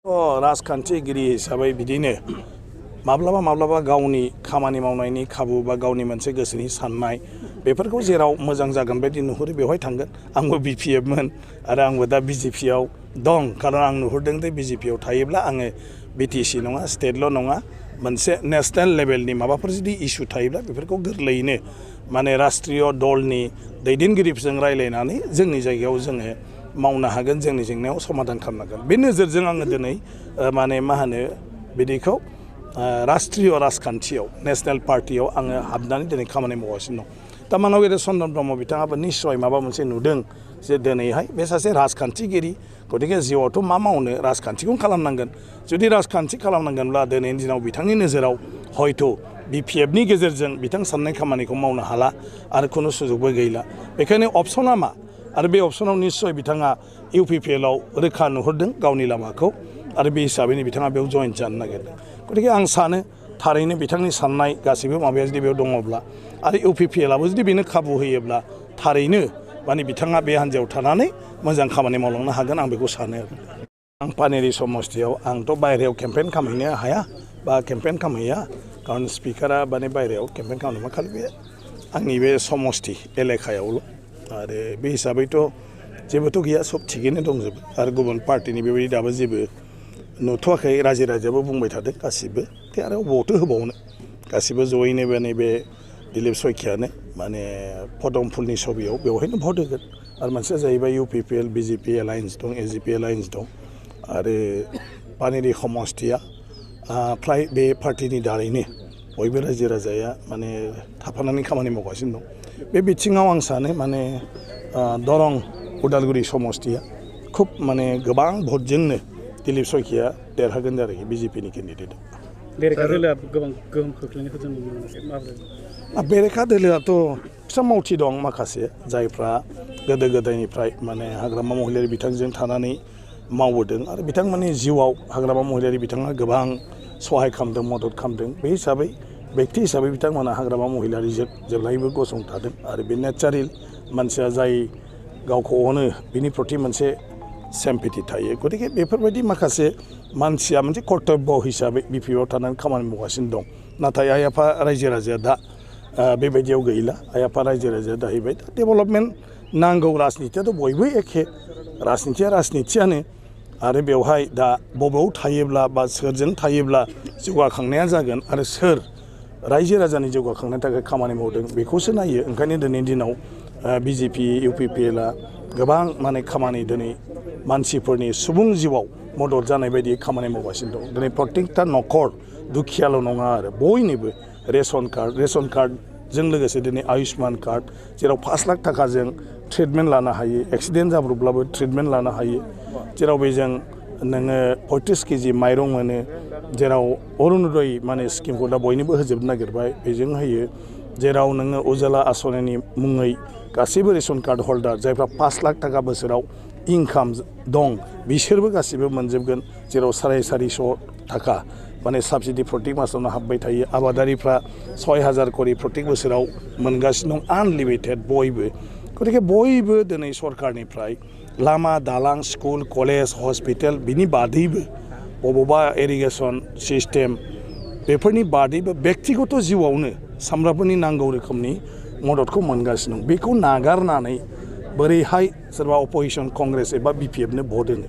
राजखान्थिगिरि हिसाबै बिदिनो माब्लाबा गावनि खामानि मावनायनि खाबु बा गावनि मोनसे गोसोनि साननाय बेफोरखौ जेराव मोजां जागोन बायदि नुहुरो बेवहाय थांगोन। आंबो बिपिएफमोन आरो आंबो दा बिजेपिआव दं, खारन आं नुहुरदों दे बिजेपिआव थायोब्ला आङो बिटिसि नङा, स्टेटल' नङा, मोनसे नेशनेल लेभेलनि माबाफोर जुदि इसु थायोब्ला बेफोरखौ गोरलैयैनो माने राष्ट्रीय दलनि दैदेनगिरिफोरजों रायलायनानै जोंनि जायगायाव जोङो मावनो हागोन, जोंनि जेंनायाव समाधान खालामनो हागोन। बे नोजोरजों आङो दिनै माने मा होनो बिदिखौ राष्ट्रीय राजखान्थियाव नेशनेल पार्टियाव आङो हाबनानै दिनै खामानि मावगासिनो दं। दा मानगेर चन्द्रन ब्रह्म बिथाङाबो निस्सय माबा मोनसे नुदों जे दिनैहाय बे सासे राजखान्थिगिरि, गतिके जिउआवथ' मा मावनो राजखान्थिखौनो खालामनांगोन। जुदि राजखान्थि खालामनांगोनब्ला दिनैनि दिनाव बिथांनि नोजोराव हयथ' बिपिएफनि गेजेरजों बिथां साननाय खामानिखौ मावनो हाला आरो खुनु सुजुगबो गैला। बेखायनो अपसना मा? आरो बे अपसनाव निस्सय बिथाङा इउपिपिएलआव रोखा नुहुरदों गावनि लामाखौ, आरो बे हिसाबैनो बिथाङा बेयाव जइन जानो नागिरदों। गतिके आं सानो थारैनो बिथांनि साननाय गासैबो माबाया जुदि बेयाव दङब्ला आरो इउपिपिएलआबो जुदि बेनो खाबु होयोब्ला थारैनो माने बिथाङा बे हान्जायाव थानानै मोजां खामानि मावलांनो हागोन, आं बेखौ सानो। आं पानेरि समस्तियाव आंथ' बायहेरायाव केम्पेइन खालामहैनो हाया बा केम्पेइन खालामहैया, खारन स्पिकारा माने बायहेरायाव केम्पेइन खालामनो खालि बे आंनि बे समस्ति एलेकायावल', आरो बे हिसाबैथ' जेबोथ' गैया, सब थिगैनो दंजोबो। आरो गुबुन पार्टिनि बेबायदि दाबो जेबो नुथ'वाखै। रायजोआबो बुंबाय थादों गासिबो दे आरो बबावथो होबावनो, गासिबो जयैनो माने बे दिलीप सयखियानो माने पदमफुलनि सबियाव बेवहायनो भट होगोन। आरो मोनसेया जाहैबाय इउपिपिएल बिजेपि एलायन्स दं, एजिपि एलायन्स दं, आरो पानेरि समस्तिया फ्राय बे पार्टिनि दारैनो बयबो रायजो राजाया माने थाफानानै खामानि मावगासिनो दं। बे बिथिङाव आं सानो माने दरं उदालगुरि समस्तिया खुब माने गोबां भटजोंनो दिलीप सयखिया देरहागोन आरोखि बिजेपिनि केन्डिडेटआ। बेरेखा दोलोआ गोबां गोहोम खोख्लैनायखौ जों नुनो मोनाखै, माबोरै? बेरेखा दोलोआथ' फिसा मावथि दं माखासे, जायफ्रा गोदो गोदायनिफ्राय माने हाग्रामा महिलारि बिथांजों थानानै मावबोदों आरो बिथांमोननि जिउआव हाग्रामा महिलारि बिथाङा गोबां सहाय खालामदों, मदद खालामदों। बे हिसाबै बेक्ति हिसाबै बिथांमोना हाग्रामा महिलारिजों जेब्लायबो गसंथादों, आरो बे नेचारेल मानसिया जाय गावखौ अनो बिनि प्रति मोनसे सेम्पेथि थायो। गतिके बेफोरबायदि माखासे मानसिया मोनसे कर्तब्य हिसाबै बिपिएफआव थानानै खामानि मावगासिनो दं। नाथाय आइ आफा रायजो राजाया दा बेबायदियाव गैला। आइ आफा रायजो राजाया जाहैबाय दा डेभेलपमेन्ट नांगौ। राजनितियाथ' बयबो एखे, राजनितिया राजनितियानो, आरो बेवहाय दा बबेयाव थायोब्ला बा सोरजों थायोब्ला जौगाखांनाया जागोन आरो सोर रायजो राजानि जौगाखांनायनि थाखाय खामानि मावदों बेखौसो नायो। ओंखायनो दिनैनि दिनाव बिजेपि इउपिपिएलआ गोबां माने खामानि दिनै मानसिफोरनि सुबुं जिउआव मदद जानाय बायदि खामानि मावगासिनो दं। दिनै प्रत्येकता न'खर दुखियाल' नङा आरो बयनिबो रेशन कार्डजों लोगोसे दिनै आयुष्मान कार्ड, जेराव 5 लाख थाखाजों ट्रिटमेन्ट लानो हायो, एक्सिडेन्ट जाब्रबब्लाबो ट्रिटमेन्ट लानो हायो, जेराव बेजों नोङो 35 केजि माइरं मोनो, जेराव अरुणोदय माने स्किमखौ दा बयनोबो होजोबनो नागिरबाय, बेजों होयो, जेराव नोङो उजाला आसनिनि मुङै गासैबो रेशन कार्ड हल्डार जायफ्रा 5 लाख थाखा बोसोराव इनकाम दं बिसोरबो गासिबो मोनजोबगोन, जेराव 450 थाखा माने साबसिडि प्रत्येक मासावनो हाबबाय थायो। आबादारिफ्रा 6000 करि प्रत्येक बोसोराव मोनगासिनो दं, आनलिमिटेड बयबो। गतिके बयबो दिनै सरकारनिफ्राय लामा दालां स्कुल कलेज हस्पिटाल बिनि बादैबो बबावबा इरिगेसन सिस्टेम बेफोरनि बादैबो बेक्तिगत जिउआवनो सामफ्रामबोनि नांगौ रोखोमनि मददखौ मोनगासिनो दं। बेखौ नागारनानै बोरैहाय सोरबा अपोजिसन कंग्रेस एबा बिपिएफनो भट होनो?